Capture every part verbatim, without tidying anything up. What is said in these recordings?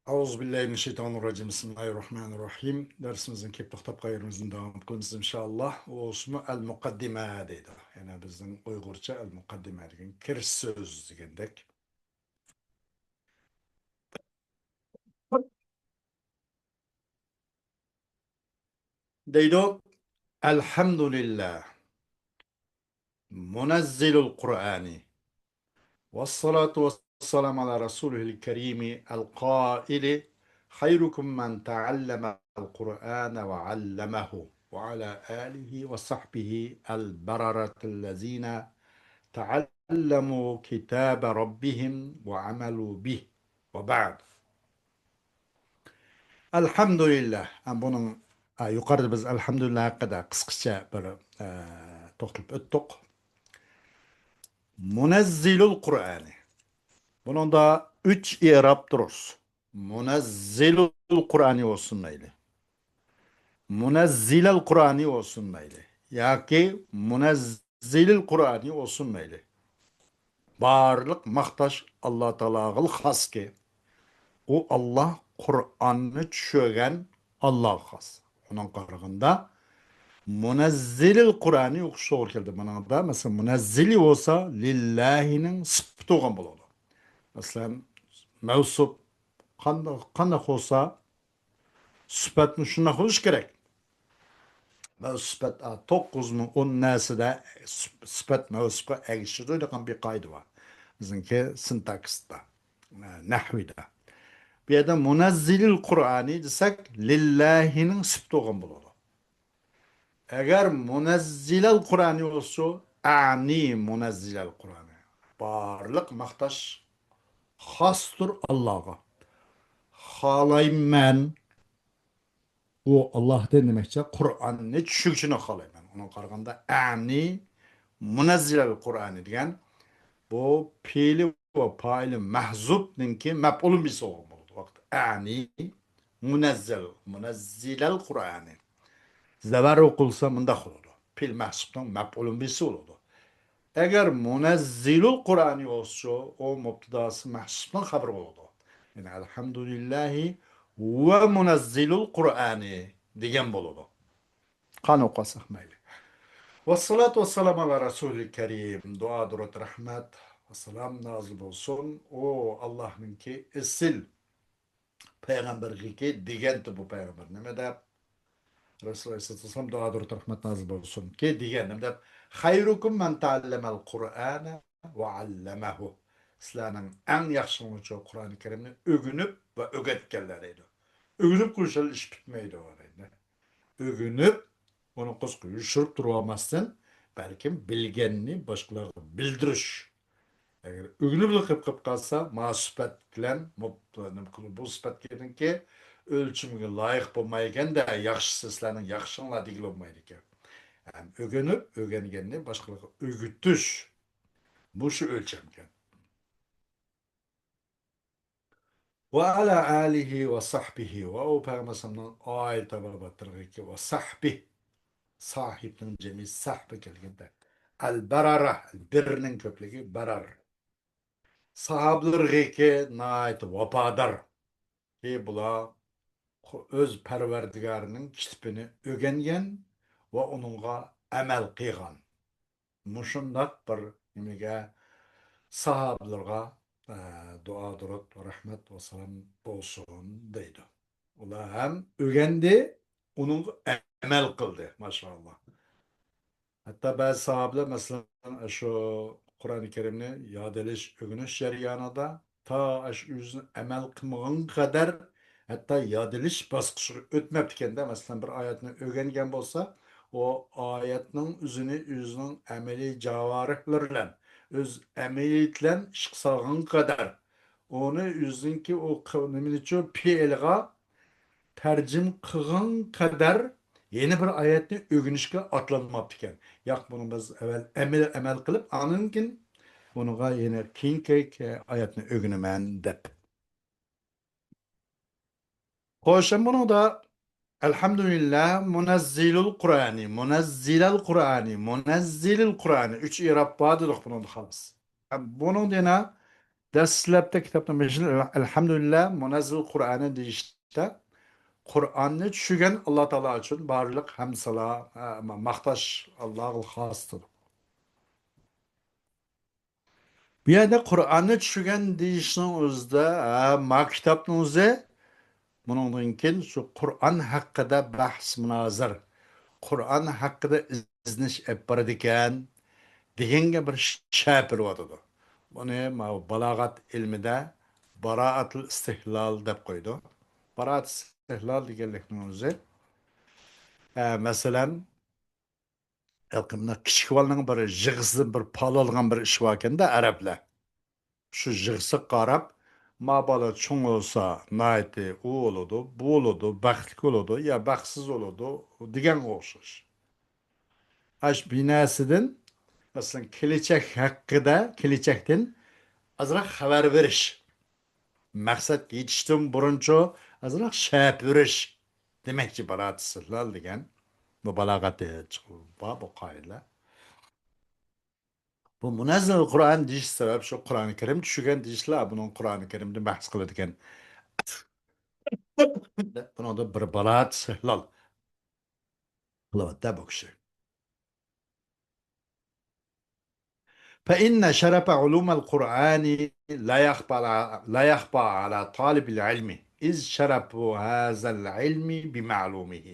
أعوذ بالله من الشيطان الرجيم. بسم الله الرحمن الرحيم. دەرسىمىزنىڭ كېيىنكى تاپقان يېرىمىزدىن داۋام قىلىمىز، ئىنشائاللا. ئۇ ئىسمى ئەل مۇقەددىمە دەيدۇ. يەنى بىزنىڭ ئۇيغۇرچە ئەل مۇقەددىمە دېگەن كىرىش سۆز دېگەندەك. دەيدۇ، الحمد لله منزل القرآن والصلاة والسلام على رسوله الكريم القائل: خيركم من تعلم القرآن وعلمه، وعلى آله وصحبه البررة الذين تعلموا كتاب ربهم وعملوا به، وبعد. ئەلھەمدۇلىللا. ھە، بۇنىڭ، ھە، يۇقىرىدا بىز ئەلھەمدۇلىللا ھەققىدە قىسقىچە بىر، ئە، توختىلىپ ئۆتتۇق. مۇنەززىلۇل قۇرئانى. بۇنىڭدا ئۈچ ئىئراب دۇرۇس. مۇنەززىلۇل قۇرئانى بولسۇن مەيلى. مۇنەززىلەل قۇرئانى بولسۇن مەيلى. ياكى مۇنەززىلىل قۇرئانى بولسۇن مەيلى. بارلىق ماختاش ئاللا تائالاغىلا خاسكى، ئۇ ئاللا قۇرئاننى چۈشۈرگەن ئاللاغا خاس. ئۇنىڭغا قارىغاندا، مۇنەززىلىل قۇرئانى ئوقۇش توغرا كەلدى. مانا دا، مەسىلەن، مۇنەززىلى بولسا لىللاھىنىڭ سۈپىتى بولغان بولىدۇ. مەسىلەن، مەۋسۇپ قانداق، قانداق بولسا، سۈپەتمۇ شۇنداق بولۇشى كېرەك. مەۋسۇپەت، ئا، توققۇزمۇ، ئون نەرسىدە سۈپ-، سۈپەت مەۋسۇپقا ئەگىشىدۇ دېگەن بىر قائىدە بار. بىزنىڭكى سىنتاكسىستا، ئە، نەھۋىدە. بۇ يەردە مۇنەززىلىل قۇرئانى دېسەك، لىللاھىنىڭ سۈپىتى بولغان بولىدۇ. ئەگەر مۇنەززىلەل قۇرئانى بولسا، ئەنى مۇنەززىلەل قۇرئانى. بارلىق ماختاش خاستۇر ئاللاغا. خالايمەن، ئۇ ئاللاھتىن دېمەكچى، قۇرئاننى چۈشۈرگۈچىنى خالايمەن. ئۇنىڭغا قارىغاندا، ئەنى مۇنەززىلەل قۇرئانى دېگەن بۇ پېئىلى ۋە پائىلى مەھزۇپنىڭكى مەپئۇلۇن بىسى بولغان بولىدۇ. ۋاقىت ئەنى مۇنەززەل، مۇنەززىلەل قۇرئانى. زەۋەر ئوقۇلسا مۇنداق بولىدۇ. پېئىل مەھزۇپنىڭ مەپئۇلۇن بىسى بولىدۇ. ئەگەر مۇنەززىلۇل قۇرئانى بولسىچۇ، ئۇ مۇبتىداسى مەھزۇپنىڭ خەبىرى بولىدۇ. يەنى ئەلھەمدۇلىللاھى ۋە مۇنەززىلۇل قۇرئانى دېگەن بولىدۇ. قانداق ئوقۇۋالساق مەيلى. ۋەسسالاتۇ ۋەسسالامۇ ئالا رەسۇلىل كەرىم. دۇئا، دۇرۇت، رەھمەت ۋە سالام نازىل بولسۇن ئۇ ئاللاھنىڭكى ئېسىل پەيغەمبىرىگىكى دېگەنتى بۇ پەيغەمبەر. نېمە دەپ؟ رەسۇل ئەلەيھىسسالاتۇ ۋەسسالام دۇئا، دۇرۇت، رەھمەت نازىل بولسۇنكى دېگەن. نېمە دەپ؟ خەيرۇكۇم مەن تەئەللەمەل قۇرئانە ۋە ئەللەمەھۇ. سىلەرنىڭ ئەڭ ياخشىڭلىرىچۇ قۇرئانى كەرىمنى ئۆگىنىپ ۋە ئۆگەتكەنلەر دەيدۇ. ئۆگىنىپ قويۇشلا ئىش پۈتمەيدۇ دەيدۇ. ئۆگىنىپ، ئۇنى قۇسقا يوشۇرۇپ تۇرۇۋالماستىن، بەلكىم بىلگەننى باشقىلارغا بىلدۈرۈش. ئەگەر ئۆگىنىپلا قېلىپ، قېلىپ قالسا، ما سۈپەت بىلەن مۇپ-، نېمە قىلىدۇ؟ بۇ سۈپەتكىنىڭكى ئۆلچىمىگە لايىق بولمايدىكەن-دە، ياخشىسى سىلەرنىڭ ياخشىڭلار دېگىلى بولمايدىكەن. ھەم ئۆگىنىپ، ئۆگەنگەننى باشقىلارغا ئۆگىتىش. مۇشۇ ئۆلچەمكەن. ۋە ئەلا ئالىھى ۋە سەھبىھى، ۋە ئۇ پەيغەمبەر ئەلەيھىسسالامنىڭ ئائىلە تاۋابىئاتلىرىغا ۋە سەھبى، ساھىبنىڭ جەمئى سەھبى كەلگەندە، ئەلبەرەرە، بىرنىڭ كۆپلۈكى بەرەر. ساھابىلىرىغىكى ناھايىتى ۋاپادار. ئى، بۇلار ئۆز پەرۋەردىگارىنىڭ كىتىپىنى ئۆگەنگەن ۋە ئۇنىڭغا ئەمەل قىلغان. مۇشۇنداق بىر نېمىگە، ساھابىلىرىغا، ئە، دۇئا، دۇرۇت، رەھمەت ۋە سالام بولسۇن دەيدۇ. ئۇلار ھەم ئۆگەندى، ئۇنىڭغا ئەمەل قىلدى. ماشائاللا. ھەتتا بەزى ساھابىلەر، مەسىلەن، شۇ قۇرئانى كەرىمنى ياد ئېلىش، ئۆگىنىش جەريانىدا تا ئاشۇ ئۆزىنى ئەمەل قىلمىغان قەدەر، ھەتتا ياد ئېلىش باسقۇچىغا ئۆتمەپتىكەندە، مەسىلەن، بىر ئايەتنى ئۆگەنگەن بولسا، ئۇ ئايەتنىڭ ئۆزىنى ئۆزىنىڭ ئەمەلىي جاۋارىھلىرى بىلەن، ئۆز ئەمەلىيىتى بىلەن ئىشقا سالغان قەدەر، ئۇنى ئۆزىنىڭكى ئۇ ق-، نېمىنىچۇ پېئىلغا تەرجىمە قىلغان قەدەر يەنە بىر ئايەتنى ئۆگىنىشكە ئاتلانماپتىكەن. ياق، بۇنى بىز ئەۋەل ئەمەل، ئەمەل قىلىپ، ئاندىن كېيىن بۇنىڭغا يەنە كېيىنكى ئايەتنى ئۆگىنىمەن دەپ. خوش، بۇنىڭدا ئەلھەمدۇلىللا مۇنەززىلۇل قۇرئانى، مۇنەززىلەل قۇرئانى، مۇنەززىلىل قۇرئانى، ئۈچ ئىراب بار دېدۇق بۇنىڭدا خالاس. بۇنىڭدا يەنە دەسلەپتە كىتابنى مەشىن ئەلھەمدۇلىللا مۇنەززىل قۇرئانى دېيىشتە، قۇرئاننى چۈشۈرگەن ئاللا تائالا ئۈچۈن بارلىق ھەمدۇ سانا، ئە، ماختاش ئاللاغا خاستۇر. بۇ يەردە قۇرئاننى چۈشۈرگەن دېيىشنىڭ ئۆزىدە، ھە، ما كىتابنىڭ ئۆزى، بۇنىڭدىن كېيىن شۇ قۇرئان ھەققىدە بەھس مۇنازىرە، قۇرئان ھەققىدە ئىزدىنىش ئېلىپ بارىدىكەن دېگەنگە بىر شەپىلىۋاتىدۇ. بۇنى ماۋۇ بالاغەت ئىلمىدە باراءەتۇل ئىستىھلال دەپ قويىدۇ. باراءەت ئىستىھلال دېگەنلىكنىڭ ئۆزى، ئە، مەسىلەن، ھېلىقى مۇنداق كىچىك بالىنىڭ بىر يىغىسىدىن بىر پال ئالغان بىر ئىش باركەندە ئەرەبلەر. شۇ يىغىسىغا قاراپ، ما بالا چوڭ بولسا ناھايىتى ئۇ بولىدۇ، بۇ بولىدۇ، بەختلىك بولىدۇ يا بەختسىز بولىدۇ دېگەنگە ئوخشاش. ئاش بىناسىدىن، مەسىلەن، كېلىچەك ھەققىدە، كېلىچەكتىن ئازراق خەۋەر بېرىش. مەقسەتكە يېتىشتىن بۇرۇنچۇ ئازراق شەپۈرۈش دېمەكچى باراءەت ئىستىھلال دېگەن. بۇ بالاغەتتە بار بۇ قائىدىلەر. بۇ مۇنەززىل قۇرئان دېيىش سەۋەب شۇ قۇرئانى كەرىم چۈشۈرگەن دېيىشلا بۇنىڭ قۇرئانى كەرىمدىن بەھس قىلىدىكەن. بۇنىڭدا بىر باراءەت ئىستىھلال قىلىۋاتتى بۇ كىشى. فإن شرف علوم القرآن لا يخفى على، لا يخفى على طالب العلم، إذ شرف هذا العلم بمعلومه،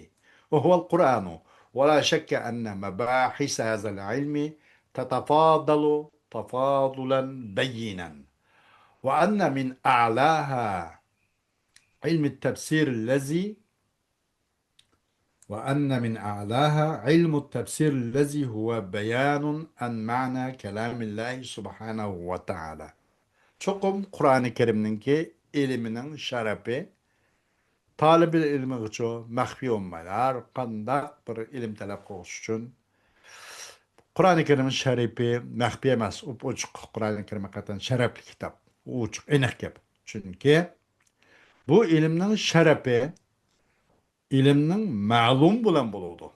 وهو القرآن، ولا شك أن مباحث هذا العلم تتفاضل تفاضلا بينا، وأن من أعلاها علم التفسير الذي وأن من أعلاها علم التفسير الذي هو بيان عن معنى كلام الله سبحانه وتعالى. چوقۇم قۇرئانى كەرىمنىڭكى ئىلمىنىڭ شەرىپى تالىبىل ئىلمىغىچۇ مەخپىي بولمايدۇ. ھەر قانداق بىر ئىلىم تەلەپ قىلغۇچى ئۈچۈن قۇرئانى كەرىم شەرىپى مەخپىي ئەمەس، ئوپئوچۇق. قۇرئانى كەرىم ھەقىقەتەن شەرەپلىك كىتاب. ئوچۇق، ئېنىق گەپ. چۈنكى بۇ ئىلىمنىڭ شەرىپى ئىلىمنىڭ مەلۇم بىلەن بولىدۇ.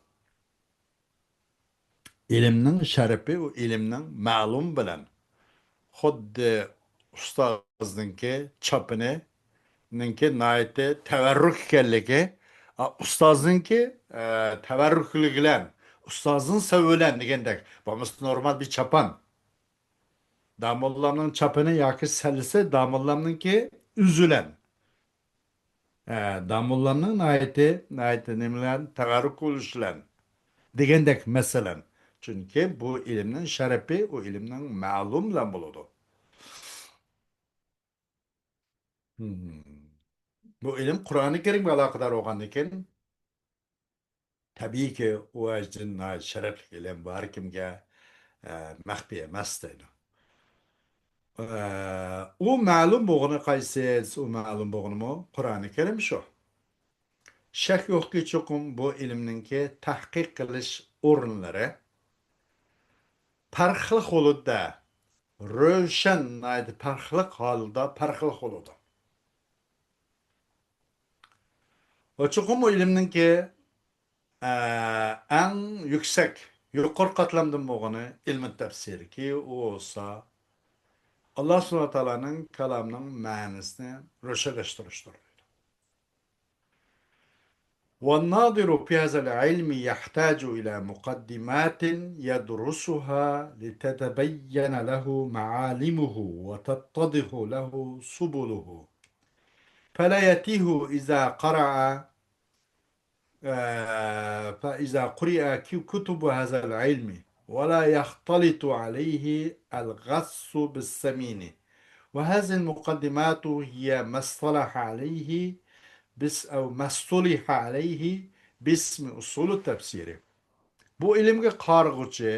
ئىلىمنىڭ شەرىپى ئۇ ئىلىمنىڭ مەلۇم بىلەن. خۇددى ئۇستازنىڭكى چاپىنىنىڭكى ناھايىتى تەۋەررۈك ئىكەنلىكى، ئا، ئۇستازنىڭكى، ئە، تەۋەررۈكلۈكى بىلەن، ئۇستازنىڭ سەۋى بىلەن دېگەندەك، بولمىسا نورمال بىر چاپان. داموللامنىڭ چاپىنى ياكى سەللىسى داموللامنىڭكى ئۆزى بىلەن. ھە، داموللامنىڭ ناھايىتى، ناھايىتى نېمە بىلەن؟ تەۋەررۈك بولۇشى بىلەن دېگەندەك، مەسىلەن. چۈنكى بۇ ئىلىمنىڭ شەرىپى ئۇ ئىلىمنىڭ مەلۇم بىلەن بولىدۇ. مم. بۇ ئىلىم قۇرئانى كەرىمگە ئالاقىدار بولغاندىكىن، تەبىئىيكى، ئۇ ئەجدىن ناھايىتى شەرەپلىك ئىلىم، بۇ ھەر كىمگە، ئە، مەخپىي ئەمەس دەيدۇ. ئە، ئۇ مەلۇم بولغىنى قايسى؟ ئۇ مەلۇم بولغىنىمۇ قۇرئانى كەرىم شۇ. شەك يوقكى، چوقۇم بۇ ئىلىمنىڭكى تەھقىق قىلىش ئورۇنلىرى پەرقلىق بولىدۇ-دە، روشەن، ناھايىتى پەرقلىق ھالدا پەرقلىق بولىدۇ. ۋە چوقۇم ئۇ ئىلىمنىڭكى، ئە، ئەڭ يۈكسەك، يۇقىرى قاتلامدىن بولغىنى ئىلمى تەپسىركى، ئۇ بولسا ئاللا سۇبھانەھۇ ۋە تائالانىڭ كالامىنىڭ مەنىسىنى روشەنلەشتۈرۈشتۇر. والناظر في هذا العلم يحتاج إلى مقدمات يدرسها لتتبين له معالمه وتتضح له سبله، فلا يتيه إذا قرأ، آه، فإذا قرئ ك-، كتب هذا العلم ولا يختلط عليه الغث بالسمين. وهذه المقدمات هي ما اصطلح عليه بس-، أو ما اصطلح عليه باسم أصول التفسير. بۇ ئىلىمگە قارىغۇچى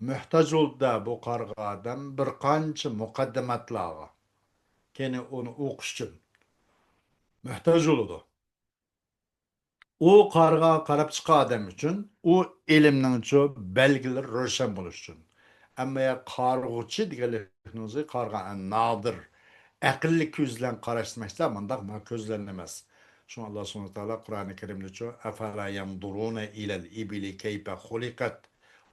موھتاج بولىدۇ، بۇ قارىغان ئادەم بىر قانچە مۇقەددىماتلارغا، يەنى ئۇنى ئوقۇش ئۈچۈن موھتاج بولىدۇ. ئۇ قارىغا قاراپ چىققان ئادەم ئۈچۈن ئۇ ئىلىمنىڭچۇ بەلگىلىرى روشەن بولۇش ئۈچۈن. ئەمما يا قارىغۇچى دېگەنلىكنىڭ ئۆزى قارىغان نادىر، ئەقىللىك كۆز بىلەن قاراش دېمەكچىلا، مۇنداق ما كۆز بىلەن ئەمەس. شۇڭا ئاللا سۇبھانەھۇ ۋە تائالا قۇرئانى كەرىمدىچۇ، أفلا ينظرون إلى الإبل كيف خلقت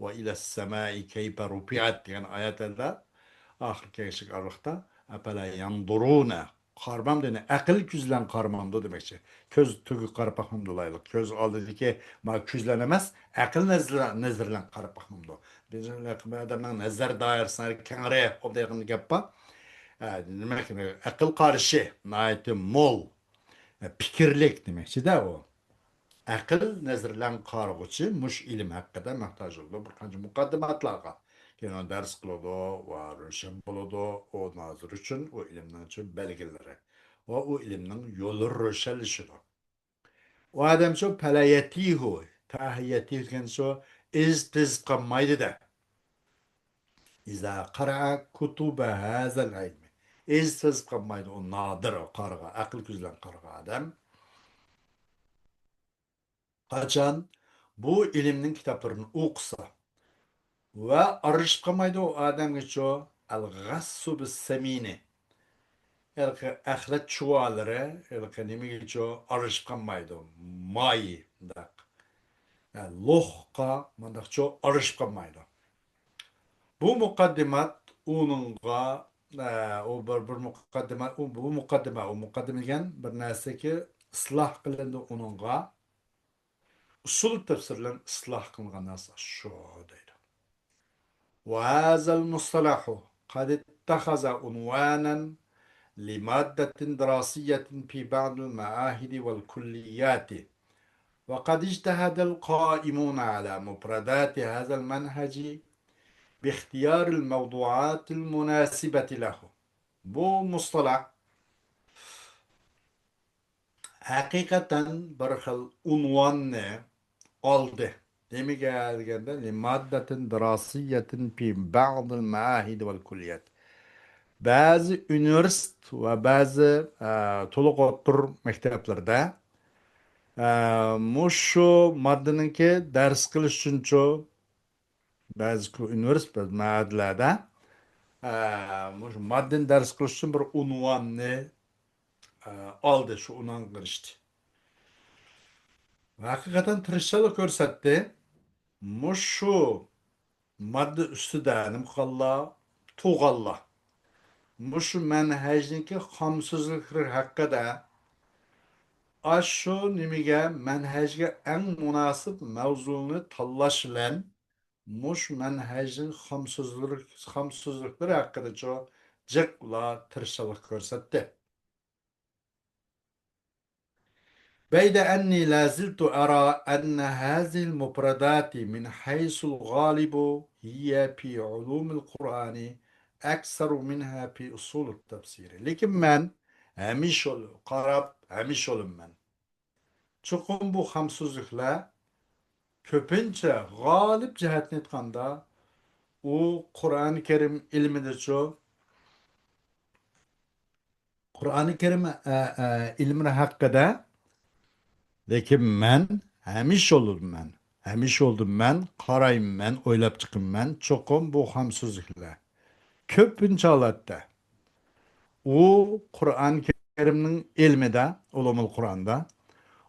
وإلى السماء كيف رفعت دېگەن ئايەتلەردە ئاخىرقى كەچلىك ئارىلىقتا ئەپەلا يەنزۇرۇنە. قارىمامدۇ، يەنى ئەقىل كۆزى بىلەن قارىمامدۇ دېمەكچى. كۆز تۈگى قاراپ باقمامدۇ دەيلى. كۆز ئالدىدىكى ما كۆزلەر ئەمەس، ئەقىل نەزىرى، نەزىرى بىلەن قاراپ باقمامدۇ. بىزنىڭ ئادەمنىڭ نەزەر دائىرىسى كەڭرى، ئۇنداق دېگەن گەپ بار. ئە، نېمە، ئەقىل قارىشى ناھايىتى مول، ئە، پىكىرلىك دېمەكچىدە ئۇ. ئەقىل نەزىرى بىلەن قارىغۇچى مۇشۇ ئىلىم ھەققىدە موھتاج بولىدۇ بىر قانچە مۇقەددىماتلارغا. كېيىن ئۇنى دەرس قىلىدۇ ۋە روشەن بولىدۇ. ئۇ نازىر ئۈچۈن ئۇ ئىلىمنىڭ چوڭ بەلگىلىرى ۋە ئۇ ئىلىمنىڭ يولى روشەنلىشىدۇ. ئۇ ئادەم شۇ پەلا يەتىھۇ، تەھە يەتىھۇ دېگەن شۇ ئىز تېزىپ قالمايدۇ-دە. ئىزا قەرەئە كۇتۇبە ھازەل ئىلمى. ئىز تېزىپ قالمايدۇ، ئۇ نادىر، قارىغان، ئەقىل كۆزى بىلەن قارىغان ئادەم. قاچان بۇ ئىلىمنىڭ كىتابلىرىنى ئوقۇسا ۋە ئارىلىشىپ قالمايدۇ ئۇ ئادەمگىچۇ، ئەل غەسسۇ بىس سەمىنى. ھېلىقى ئەخلەت چۇۋالىرى، ھېلىقى نېمىگىچۇ ئارىلىشىپ قالمايدۇ. ماي، مۇنداق. ھە، لوخقا مۇنداقچۇ ئارىلىشىپ قالمايدۇ. بۇ مۇقەددىمات ئۇنىڭغا، ئە، ئۇ بىر، بىر مۇقەددىمە، ئۇ، بۇ مۇقەددىمە، ئۇ مۇقەددىمە دېگەن بىر نەرسىكى ئىسلاھ قىلىندى ئۇنىڭغا. ئۇسۇل تەپسىر بىلەن ئىسلاھ قىلىنغان نەرسە شۇ دەيدۇ. وهذا المصطلح قد اتخذ عنوانا لمادة دراسية في بعض المعاهد والكليات، وقد اجتهد القائمون على مفردات هذا المنهج باختيار الموضوعات المناسبة له. بۇ مۇستەلاھ ھەقىقەتەن بىر خىل ئۇنۋاننى ئالدى. نېمىگە دېگەندە، لمادة دراسية في بعض المعاهد والكليات. بەزى ئۇنىۋېرسىتېت ۋە بەزى، ئە، تولۇق ئوتتۇرا مەكتەپلەردە، ئە، مۇشۇ ماددىنىڭكى دەرس قىلىش ئۈچۈنچۇ، بەزى كو-، ئۇنىۋېرسىتېت، بەزى مەھەللىلەردە، ئە، مۇشۇ ماددىنى دەرس قىلىش ئۈچۈن بىر ئۇنۋاننى، ئە، ئالدى، شۇ ئۇنۋانغا ئېرىشتى. ھەقىقەتەن تىرىشچانلىق كۆرسەتتى. مۇشۇ ماددا ئۈستىدە نېمە قىلغانلار، تۇغقانلار، مۇشۇ مەنھەجنىڭكى خام سۆزلۈكلىرى ھەققىدە، ئاشۇ نېمىگە، مەنھەجگە ئەڭ مۇناسىپ مەۋزۇنى تاللاش بىلەن، مۇشۇ مەنھەجنىڭ خام سۆزلىرى، خام سۆزلۈكلىرى ھەققىدىچۇ جىقلا تىرىشچانلىق كۆرسەتتى. بيد أني لا زلت أرى أن هذه المفردات من حيث الغالب هي في علوم القرآن أكثر منها في أصول التفسير. لېكىن مەن ھەمىشە قاراپ، ھەمىشە مەن چوقۇم بۇ خام سۆزلۈكلەر كۆپىنچە، غالىب جەھەتتىن ئېيتقاندا، ئۇ قۇرئان كەرىم ئىلمىدىچۇ، قۇرئان كەرىم، ئە، ئە، ئىلمى ھەققىدە، لېكىن مەن ھەمىشە يولدىمەن، ھەمىشە يولدىمەن، قارايمەن، ئويلاپ چىقىمەن، چوقۇم بۇ خام سۆزلۈكلەر. كۆپىنچە ھالەتتە ئۇ قۇرئان كەرىمنىڭ ئىلمىدا، ئۇلۇمۇل قۇرئاندا،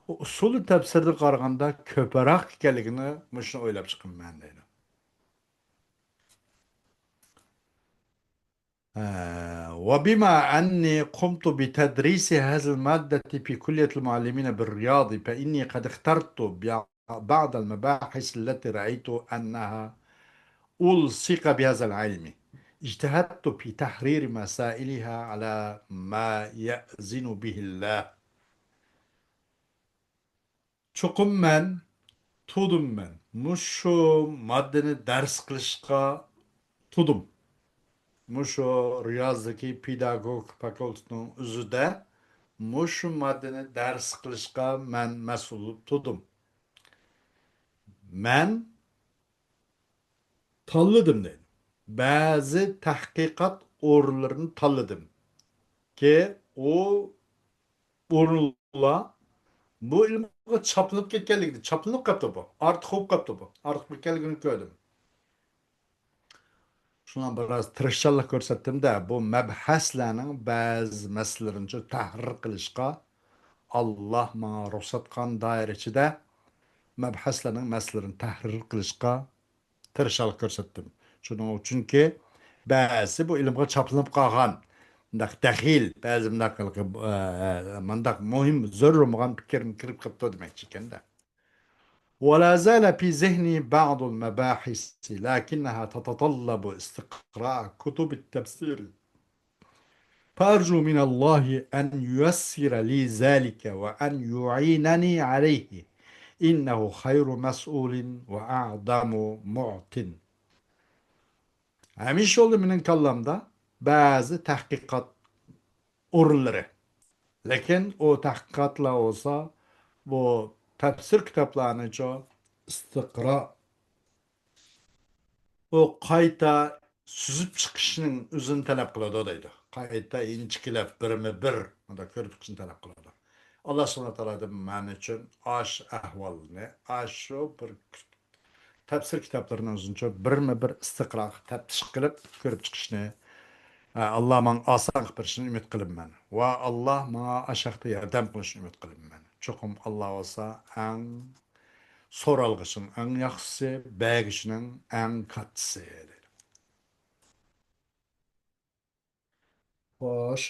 ئۇ ئۇسۇلى تەپسىرىگە قارىغاندا كۆپرەك ئىكەنلىكىنى مۇشۇنى ئويلاپ چىقىمەن دەيدۇ. ھە، وبما أني قمت بتدريس هذه المادة في كلية المعلمين بالرياض، فإني قد اخترت بع-، بعض المباحث التي رأيت أنها ألصق بهذا العلم. اجتهدت في تحرير مسائلها على ما يأذن به الله. چوقۇم مەن، تۇدۇم مەن. مۇشۇ ماددىنى دەرس قىلىشقا تۇدۇم. مۇشۇ رىيازدىكى پېداگوگىكا فاكۇلتېتىنىڭ ئۆزىدە مۇشۇ ماددىنى دەرس قىلىشقا مەن مەسئۇل بولۇپ تۇدۇم. مەن تاللىدىم دەيدۇ. بەزى تەھقىقات ئورۇنلىرىنى تاللىدىم. كى ئۇ ئورۇنلار بۇ ئىلىمغا چاپلىنىپ كەتكەنلىكىدىن، چاپلىنىپ قاپتۇ بۇ. ئارتۇق بولۇپ قاپتۇ بۇ. ئارتۇق بولۇپ كەلگىنىنى كۆردۈم. شۇڭا بىراز تىرىشچانلىق كۆرسەتتىم-دە، بۇ مەبھەسلەرنىڭ بەزى مەسىلىلىرىنى تەھرىر قىلىشقا، ئاللا ماڭا رۇخسەت قىلغان دائىرە ئىچىدە مەبھەسلەرنىڭ مەسىلىلىرىنى تەھرىر قىلىشقا تىرىشچانلىق كۆرسەتتىم. شۇنىڭ ئۈچۈنكى بەزى بۇ ئىلىمغا چاپلىنىپ قالغان، مۇنداق دەخىل، بەزى مۇنداق، ئە، مۇنداق مۇھىم، زۆرۈر بولغان پىكىرمۇ كىرىپ قاپتۇ دېمەكچى ئىكەن-دە. ولا زال في ذهني بعض المباحث، لكنها تتطلب استقراء كتب التفسير. فأرجو من الله أن ييسر لي ذلك وأن يعينني عليه، إنه خير مسؤول وأعظم معط. ھەمىشە بولدى مېنىڭ كاللامدا بەزى تەھقىقات ئورۇنلىرى. لېكىن ئۇ تەھقىقاتلار بولسا، بۇ تەپسىر كىتابلارنىچۇ ئىستىقرا، ئۇ قايتا سۈزۈپ چىقىشنىڭ ئۆزىنى تەلەپ قىلىدۇ دەيدۇ. قايتا ئىنچىكىلەپ بىرمۇ بىر مۇنداق كۆرۈپ چىقىشنى تەلەپ قىلىدۇ. ئاللا سۇبھانەھۇ تائالادىن مەن ئۈچۈن ئاش ئەھۋالنى، ئاشۇ بىر تەپسىر كىتابلىرىنىڭ ئۆزىنىچۇ بىرمۇ بىر ئىستىقرا، تەپتىش قىلىپ كۆرۈپ چىقىشنى، ئە، ئاللا ماڭا ئاسان قىلىپ بېرىشىنى ئۈمىد قىلىمەن. ۋە ئاللا ماڭا ئاشاقتا ياردەم قىلىشىنى ئۈمىد قىلىمەن. چوقۇم ئاللا بولسا ئەڭ سورالغۇچىنىڭ ئەڭ ياخشىسى، بەرگۈچىنىڭ ئەڭ كاتتىسى، دەيدۇ. خوش.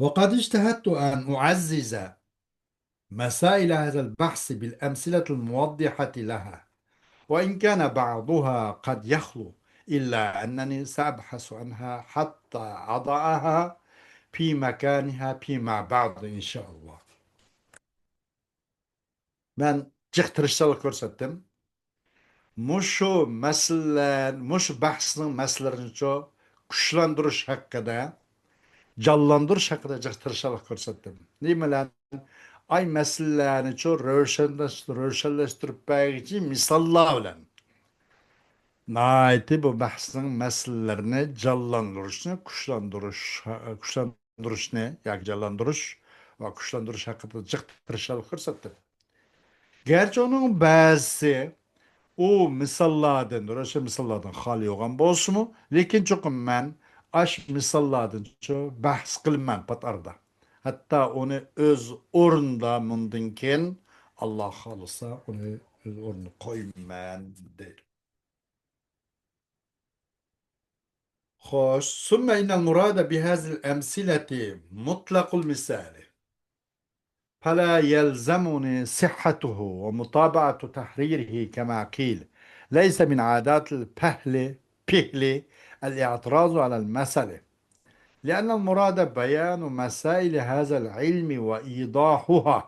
وقد اجتهدت أن أعزز مسائل هذا البحث بالأمثلة الموضحة لها، وإن كان بعضها قد يخلو، إلا أنني سأبحث عنها حتى أضعها في مكانها فيما بعد إن شاء الله. مەن جىق تىرىشچانلىق كۆرسەتتىم. مۇشۇ مەسىلىلەر، مۇشۇ بەھسنىڭ مەسىلىلىرىنىچۇ كۈچلەندۈرۈش ھەققىدە، جانلاندۇرۇش ھەققىدە جىق تىرىشچانلىق كۆرسەتتىم. نېمە بىلەن؟ ئاي مەسىلىلەرنىچۇ روشەنلەش-، روشەنلەشتۈرۈپ بەرگۈچى مىساللار بىلەن. ناھايىتى بۇ بەھسنىڭ مەسىلىلىرىنى جانلاندۇرۇشنى، كۈچلەندۈرۈش، كۈچلەن-، كۈچلەندۈرۈشنى ياكى جانلاندۇرۇش ۋە كۈچلەندۈرۈش ھەققىدە جىق تىرىشچانلىق كۆرسەتتىم. گەرچە ئۇنىڭ بەزىسى ئۇ مىساللاردىن، روشەن مىساللاردىن خالىي بولغان بولسىمۇ، لېكىن چوقۇم مەن ئاش مىساللاردىنچۇ بەھس قىلىمەن پات ئارىدا. ھەتتا ئۇنى ئۆز ئورنىدا مۇندىن كېيىن، ئاللا خالىسا، ئۇنى ئۆز ئورنىدا قويىمەن، دەيدۇ. خوش، ثم إن المراد بهذه الأمثلة مطلق المثال، فلا يلزمني صحته ومتابعة تحريره كما قيل، ليس من عادات الفهل، فهل الاعتراض على المثل، لأن المراد بيان مسائل هذا العلم وإيضاحها.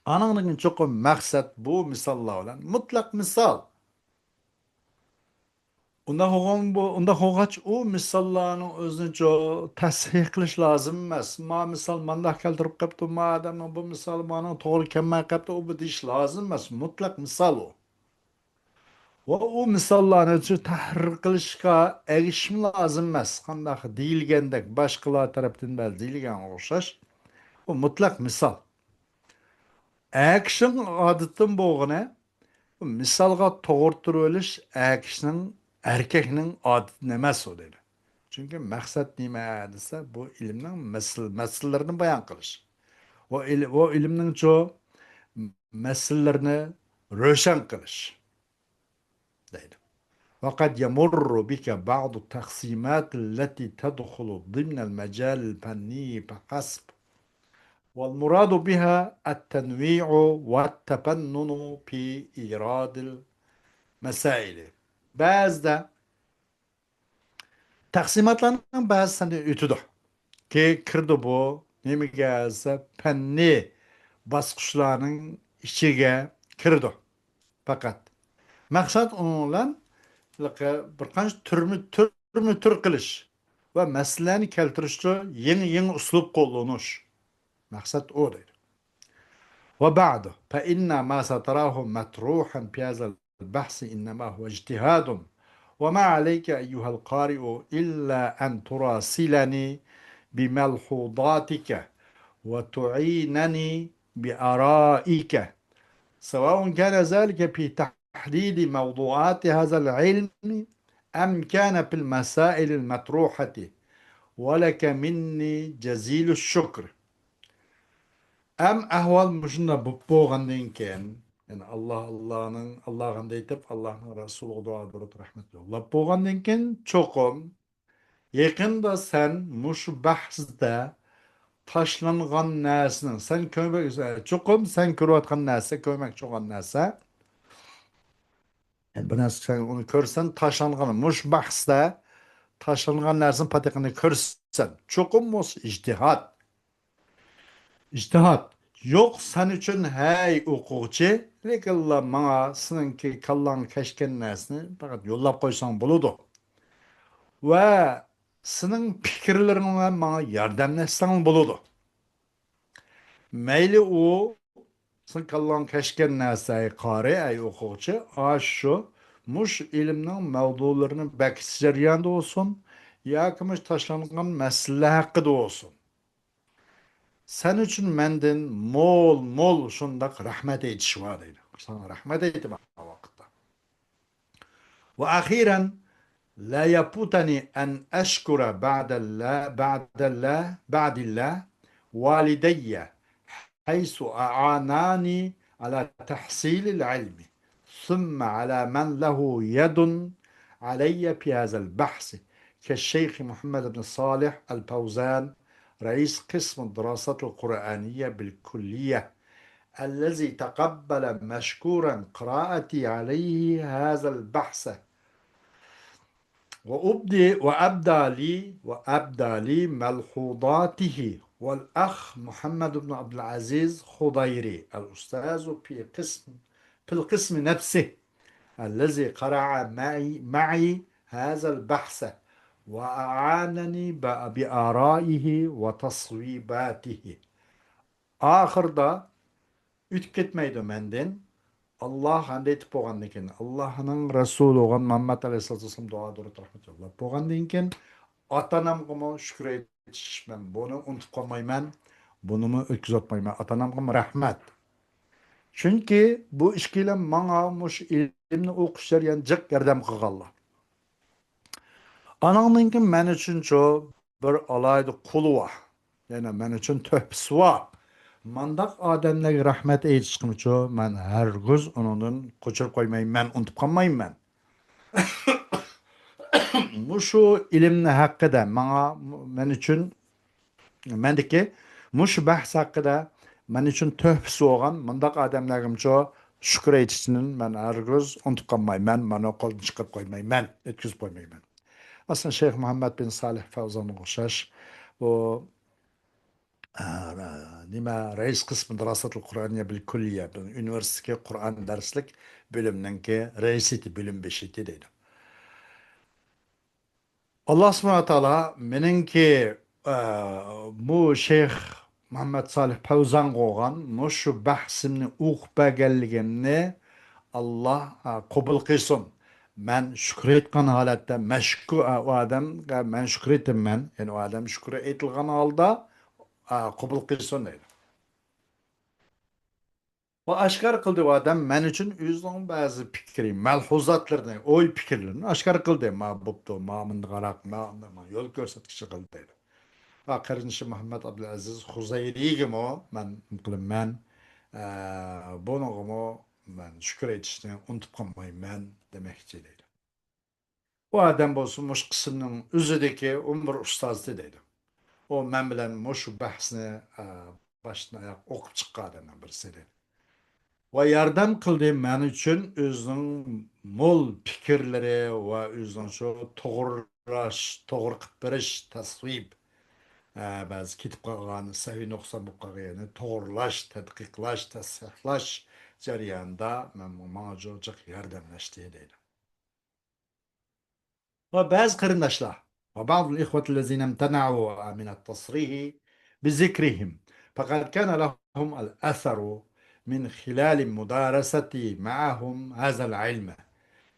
ئانىڭدىن چوقۇم مەقسەت بۇ مىساللار بىلەن مۇتلەق مىسال. ئۇنداق بولغان بۇ، ئۇنداق بولغاچ، ئۇ مىساللارنىڭ ئۆزىنى جو-، تەسھىھ قىلىش لازىم ئەمەس. ما مىسال مانداق كەلتۈرۈپ قاپتۇ، ما ئادەمنىڭ بۇ مىسالى مانىڭ توغرا كەلمەي قاپتۇ، ئۇ بۇ دېيىش لازىم ئەمەس. مۇتلەق مىسال ئۇ. ۋە ئۇ مىساللارنى شۇ تەھرىر قىلىشقا ئەگىشىشمۇ لازىم ئەمەس. قانداق دېيىلگەندەك باشقىلار تەرەپتىن بەزى دېيىلگەنگە ئوخشاش، ئۇ مۇتلەق مىسال. ئەر كىشىنىڭ ئادىتىدىن بولغىنى، مىسالغا توغرا تۇرۇۋېلىش ئەر كىشىنىڭ، ئەركەكنىڭ ئادىتىدىن ئەمەس ئۇ دەيدۇ. چۈنكى مەقسەت نېمە دېسە، بۇ ئىلىمنىڭ مەسىل-، مەسىلىلىرىنى بايان قىلىش. ئۇ ئىل-، ئۇ ئىلىمنىڭچۇ مەسىلىلىرىنى روشەن قىلىش دەيدۇ. وقد يمر بك بعض التقسيمات التي تدخل ضمن المجال الفني فحسب. والمراد بها التنويع والتفنن في إيراد المسائل. بەزىدە تەقسىماتلارنىڭ بەزىسىنى ئۆتىدۇ. كى-، كىرىدۇ بۇ. نېمىگە دېسە، پەننىي باسقۇچلارنىڭ ئىچىگە كىرىدۇ. پەقەت مەقسەت ئۇنىڭ بىلەن بىر قانچە تۈرمە-، تۈرمە-تۈر قىلىش ۋە مەسىلىلەرنى كەلتۈرۈشتە يېڭى، يېڭى ئۇسلۇب قوللىنىش. مەقسەت ئۇ دەيدۇ. وبعد، فإن ما ستراه مطروحا في هذا البحث إنما هو اجتهاد، وما عليك أيها القارئ إلا أن تراسلني بملحوظاتك وتعينني بآرائك، سواء كان ذلك في تحديد موضوعات هذا العلم أم كان في المسائل المطروحة، ولك مني جزيل الشكر. ئەم ئەھۋال مۇشۇنداق بولۇپ بولغاندىن كېيىن، يەنى ئاللا، ئاللانىڭ، ئاللاغا ھەمد ئېيتىپ، ئاللانىڭ رەسۇلىغا دۇئا، دۇرۇت، رەھمەت يوللاپ بولغاندىن كېيىن، چوقۇم يېقىندا سەن مۇشۇ بەھسدە تاشلانغان نەرسىنىڭ، سەن كۆرمەك، چوقۇم سەن كۆرۈۋاتقان نەرسە، كۆرمەكچى بولغان نەرسە، يەنى بىر نەرسە سەن ئۇنى كۆرسەن، تاشلانغان، مۇشۇ بەھسدە تاشلانغان نەرسىنى پاتىقىنى كۆرسەن، چوقۇم بولسا ئىجتىھاد. ئىجتىھاد. يوق سەن ئۈچۈن، ھەي ئوقۇغۇچى، لېكىنلا ماڭا سېنىڭكى كاللاڭ كەچكەن نەرسىنى پەقەت يوللاپ قويساڭ بولىدۇ. ۋە سېنىڭ پىكىرلىرىڭ بىلەن ماڭا ياردەملەشسەڭ بولىدۇ. مەيلى ئۇ سېنىڭ كاللاڭ كەچكەن نەرسە، ئەي قارى، ئەي ئوقۇغۇچى، ئاشۇ، مۇشۇ ئىلىمنىڭ مەۋزۇلىرىنى بەكىتىش جەريانىدا بولسۇن، ياكى مۇشۇ تاشلانغان مەسىلىلەر ھەققىدە بولسۇن. سەن ئۈچۈن مەندىن مول، مول شۇنداق رەھمەت ئېيتىش بار دەيدۇ. ساڭا رەھمەت ئېيتىمەن ئۇ ۋاقىتتا. وأخيرا، لا يفوتني أن أشكر بعد الله، بعد الله، بعد الله، والدي، حيث أعاناني على تحصيل العلم، ثم على من له يد علي في هذا البحث، كالشيخ محمد بن صالح الفوزان، رئيس قسم الدراسات القرآنية بالكلية، الذي تقبل مشكورا قراءتي عليه هذا البحث، وأبدي، وأبدى لي، وأبدى لي ملحوظاته، والأخ محمد بن عبد العزيز خضيري، الأستاذ في قسم، في القسم نفسه، الذي قرأ معي، معي هذا البحث، وأعانني ب-، بآرائه وتصويباته. ئاخىرىدا ئۆتۈپ كەتمەيدۇ مەندىن. ئاللاغا ھەمد ئېيتىپ بولغاندىن كېيىن، ئاللانىڭ رەسۇلى بولغان مۇھەممەد ئەلەيھىسسالاتۇ ۋەسسالام دۇئا، دۇرۇت، رەھمەت يوللاپ بولغاندىن كېيىن، ئاتا-ئانامغىمۇ شۈكۈر ئېيتىش، مەن بۇنى ئۇنتۇپ قالمايمەن، بۇنىمۇ ئۆتكۈزۈۋاتمايمەن. ئاتا-ئانامغىمۇ رەھمەت. چۈنكى بۇ ئىككىيلەن ماڭا مۇشۇ ئىلىمنى ئوقۇش جەريانىدا جىق ياردەم قىلغانلار. ئانىڭدىن كېيىن مەن ئۈچۈنچۇ بىر ئالاھىدە قۇلى بار، يەنى مەن ئۈچۈن تۆھپىسى بار. مانداق ئادەملەرگە رەھمەت ئېيتىشقىمچۇ مەن ھەرگىز ئۇنىڭدىن قوچۇرۇپ قويمايمەن، ئۇنتۇپ قالمايمەن. مۇشۇ ئىلىمنى ھەققىدە ماڭا، مەن ئۈچۈن، مەندىكى مۇشۇ بەھس ھەققىدە مەن ئۈچۈن تۆھپىسى بولغان مۇنداق ئادەملەرگىمۇ شۈكۈر ئېيتىشنى مەن ھەرگىز ئۇنتۇپ قالمايمەن، مانا قولدىن چىقىرىپ قويمايمەن، ئۆتكۈزۈپ قويمايمەن. ئەسلى شەيخ مۇھەممەد بىن سالىھ فەۋزانغا ئوخشاش بۇ، ئە، نېمە، رەئىس قىسمى دىراساتىل قۇرئانىيە بىل كۈللىيە، ئۇنىۋېرسىتېتتىكى قۇرئان دەرسلىك بۆلۈمنىڭكى رەئىسىيىتى، بۆلۈم بېشىيىتى دەيدۇ. ئاللا سۇبھانە تائالا مېنىڭكى، ئە، بۇ شەيخ مۇھەممەد سالىھ پەۋزانغا بولغان مۇشۇ بەھسىمنى ئوقۇپ بەرگەنلىكىمنى ئاللا، ئە، قوبۇل قىلسۇن. مەن شۈكۈر ئېيتقان ھالەتتە، مەشكۇ-، ئە، ئۇ ئادەمگە مەن شۈكۈر ئېيتىمەن. يەنى ئۇ ئادەم شۈكۈر ئېيتىلغان ھالدا، ئە، قوبۇل قىلسۇن دەيدۇ. ۋە ئاشكارا قىلدى ئۇ ئادەم مەن ئۈچۈن ئۆزىنىڭ بەزى پىكرى، مەلھۇزاتلىرىنى، ئوي پىكىرلىرىنى ئاشكارا قىلدى. ما بوپتۇ، ما مۇنداقراق، ما ئۇنداق، ما يول كۆرسەتكۈچى قىلدى دەيدۇ. ۋە قېرىندىشى مۇھەممەد ئابدۇلئەزىز خۇزەيرىگىمۇ مەن نېمە قىلىمەن، ئە، بۇنىڭغىمۇ مەن شۈكۈر ئېيتىشنى ئۇنتۇپ قالمايمەن دېمەكچى دەيدۇ. ئۇ ئادەم بولسا مۇشۇ قىسىمنىڭ ئۆزىدىكى ئون بىر ئۇستازى دەيدۇ. ئۇ مەن بىلەن مۇشۇ بەھسنى، ئە، باشتىن ئاياق ئوقۇپ چىققان ئادەمنىڭ بىرسى دەيدۇ. ۋە ياردەم قىلدى مەن ئۈچۈن ئۆزىنىڭ مول پىكىرلىرى ۋە ئۆزىنىڭ شۇ توغرىلاش، توغرا قىلىپ بېرىش، تەسۋىب، ئە، بەزى كېتىپ قالغان، سەھۋىي نۇقسان بولۇپ قالغان يەرنى توغرىلاش، تەتقىقلاش، تەسھىھلاش جەريانىدا مەن، ماڭا جىق ياردەملەشتى دەيدۇ. ۋە بەزى قېرىنداشلار، وبعض الإخوة الذين امتنعوا من التصريح بذكرهم، فقد كان لهم الأثر من خلال مدارستي معهم هذا العلم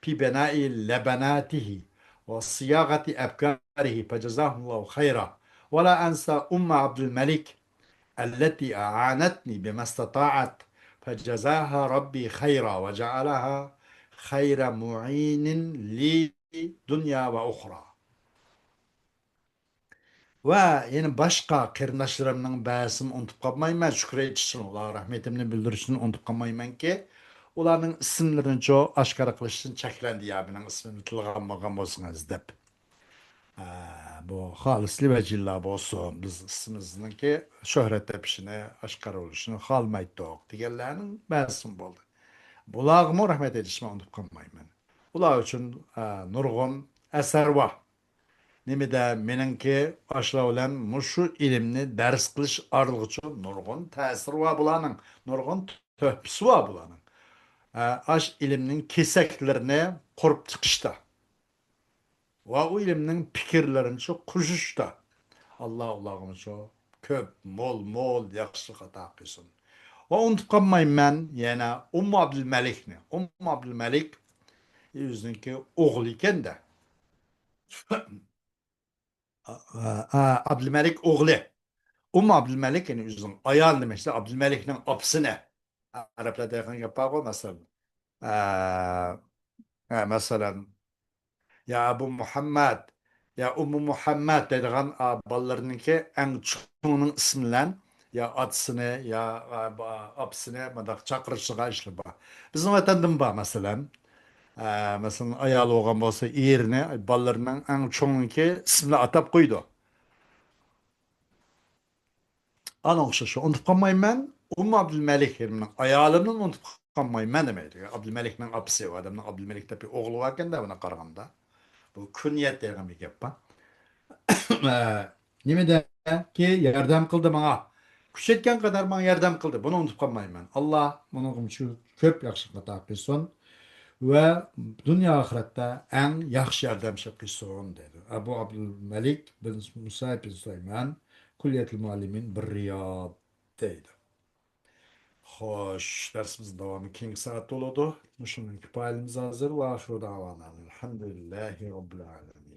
في بناء لبناته وصياغة أفكاره، فجزاهم الله خيرا. ولا أنسى أم عبد الملك التي أعانتني بما استطاعت، فجزاها ربي خيرا وجعلها خير معين لي دنيا وأخرى. ۋە يەنە باشقا قېرىنداشلىرىمنىڭ بەزىسىنى ئۇنتۇپ قالمايمەن، شۈكۈر ئېيتىشتىن، ئۇلارغا رەھمىتىمنى بىلدۈرۈشتىن ئۇنتۇپ قالمايمەنكى، ئۇلارنىڭ ئىسىملىرىنىچۇ ئاشكارا قىلىشتىن چەكلەندى، يا مېنىڭ ئىسمىمنى تىلغا ئالمىغان بولسىڭىز دەپ. ئە، بۇ خالىس لىۋەجىللا بولسۇن، بىز ئىسمىمىزنىڭكى شۆھرەت تېپىشىنى، ئاشكارا بولۇشىنى خالىمايتتۇق دېگەنلەرنىڭ بەزىسىمۇ بولدى. بۇلارغىمۇ رەھمەت ئېيتىشنى ئۇنتۇپ قالمايمەن. ئۇلار ئۈچۈن، ئە، نۇرغۇن ئەسەر بار. نېمىدە مېنىڭكى ئاشۇلار بىلەن مۇشۇ ئىلىمنى دەرس قىلىش ئارىلىقىچۇ نۇرغۇن تەسىرى بار بۇلارنىڭ، نۇرغۇن تۆھپىسى بار بۇلارنىڭ. ئە، ئاش ئىلىمنىڭ كېسەكلىرىنى قۇرۇپ چىقىشتا ۋە ئۇ ئىلىمنىڭ پىكىرلىرىنى شۇ قوشۇشتا ئاللا ئۇلارغىمۇ شۇ كۆپ، مول، مول ياخشىلىق ئاتا قىلسۇن. ۋە ئۇنتۇپ قالمايمەن يەنە ئۇممۇ ئابدۇلمەلىكنى. ئۇممۇ ئابدۇلمەلىك ئۆزىنىڭكى ئوغلى ئىكەندە. ئا-، ئا-، ئابدۇلمەلىك ئوغلى. ئۇممۇ ئابدۇلمەلىك، يەنى ئۆزىنىڭ ئايالى دېمەكچى، ئابدۇلمەلىكنىڭ ئاپىسىنى. ئەرەبلەردە دەيدىغان گەپ بارغۇ، مەسىلەن، ئە، ئە، مەسىلەن، يا ئەبۇ مۇھەممەد، يا ئۇممۇ مۇھەممەد دەيدىغان، ئا، بالىلىرىنىڭكى ئەڭ چوڭىنىڭ ئىسمى بىلەن يا ئاتىسىنى، يا، ئا، با-، ئاپىسىنى مۇنداق چاقىرىشىدىغان ئىشلار بار. بىزنىڭ ۋەتەندىمۇ بار، مەسىلەن. ئە، مەسىلەن، ئايالى بولغان بولسا، ئېرىنى، بالىلىرىنىڭ ئەڭ چوڭىنىڭكى ئىسمىنى ئاتاپ قويىدۇ. ئانا ئوخشاش، ئۇنتۇپ قالمايمەن. ئۇممۇ ئابدۇلمەلىك، يەنى مېنىڭ ئايالىمنى ئۇنتۇپ قالمايمەن دېمەيدۇ. ئابدۇلمەلىكنىڭ ئاپىسى، ئۇ ئادەمنىڭ ئابدۇلمەلىك دەپ بىر ئوغلى باركەن-دە، بۇنى قارىغاندا. بۇ كۈنيەت دېگەن بىر گەپ بار. ئە، نېمىدەكى ياردەم قىلدى ماڭا. كۈچەيتكەن قەدەر ماڭا ياردەم قىلدى. بۇنى ئۇنتۇپ قالمايمەن. ئاللا ئۇنىڭغىمۇ شۇ كۆپ ياخشىلىق ئاتا قىلسۇن. ۋە دۇنيا ئاخىرەتتە ئەڭ ياخشى ياردەمچى قىلسۇن دەيدۇ. ئەبۇ ئابدۇلمەلىك بىن مۇسا بىن سۇلايمان، كۇليەتۇل مۇئەللىمىن بىر رىياد دەيدۇ. خوش، دەرسىمىزنىڭ داۋامى كېيىنكى سائەتتە بولىدۇ. مۇشۇنىڭ كۇپايىلىمىز ھازىر. ۋە ئاخىرۇ دەۋانا ئەلھەمدۇلىللاھى رەببىل ئالەمىن.